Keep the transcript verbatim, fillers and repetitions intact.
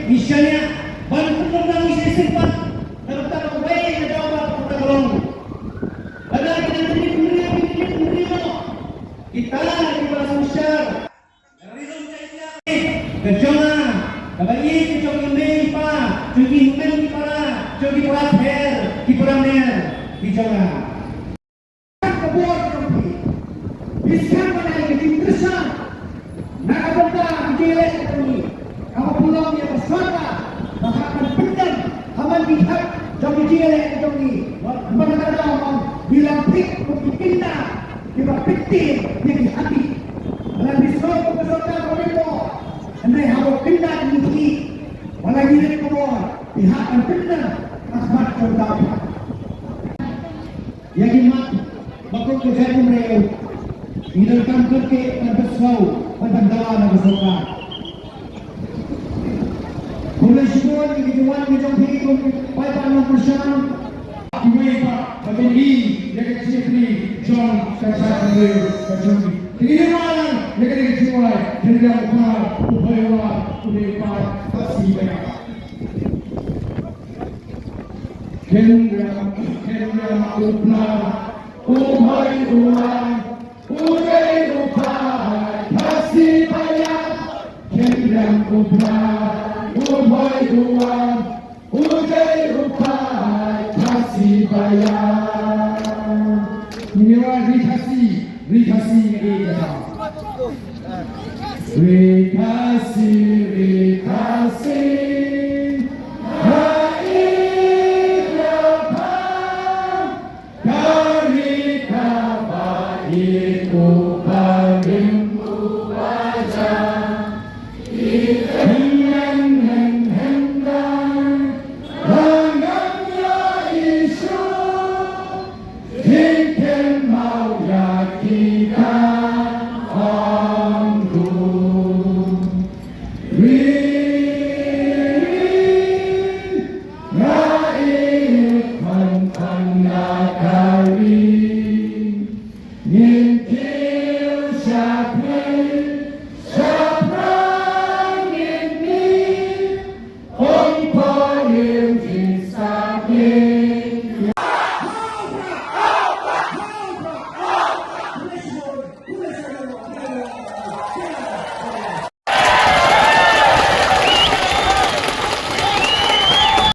Ngi shaniah ban pynlong ngi shisien pat na bynta kawei ka daw ba ka long. Lada ki dang tynjuh tynjuh tynjuh tynjuh noh, kita kiba la synshar ka jong nga, kaba ïeit ka jong ki mei pa, jong ki hynmen ki para, jong ki para pher ki para mer ki jong nga. Ka bor jong phi. Phi sngap ban ai ka jingkyrshan na ka bynta ka jingïaleh jong ngi. Kaba pynlong ïa ka sorkar ba ka kan pyndem ha man ki hak jong ka jingïaleh jong ngi. Ba ka dang ban ïalam phi kum ki kynda kiba pyntir ïa ki hati. Lada phi sngew kum ka sorkar ba rit bor, hynrei haba kynda ki hati, ba la ngi rit ka bor, phi hap ban pyndem ha khmat jong ka. Ïa ki mat ba kum ka jaitbynriew ngi donkam kyrkieh ban pynsngew bad ban dawa na ka sorkar. Khublei shibun ïa ki jingwan ki jong phi kum ki paidbah nongkyrshan. Kiwei pat ba kin ïohi ïa ka jingïatreilang jong ka jaitbynriew ka jong ngi. Te ngin ïa wan ïa ka jingwan, Khynriam u Phai, u Phai u Wan, u Dei u Phai, Khasi Baïap. Khynriam, Khynriam u Phai, u Phai u Wan, u Dei u Phai, Khasi Baïap. Khynriam u Phai, u Phai u Wan, u Dei u Phai, Khasi Baïap. Ngi wan Ri Khasi, Ri Khasi ngi ïa ka. Ri Khasi, Ri Khasi, ha i la pha, ka ri kaba i u barim u baja. Hynmen, hynmen, hynmen, la ngam ïohi shuh. Jingkynmaw ïa kita ong ku. Ri, ri, nga i khon khon na ka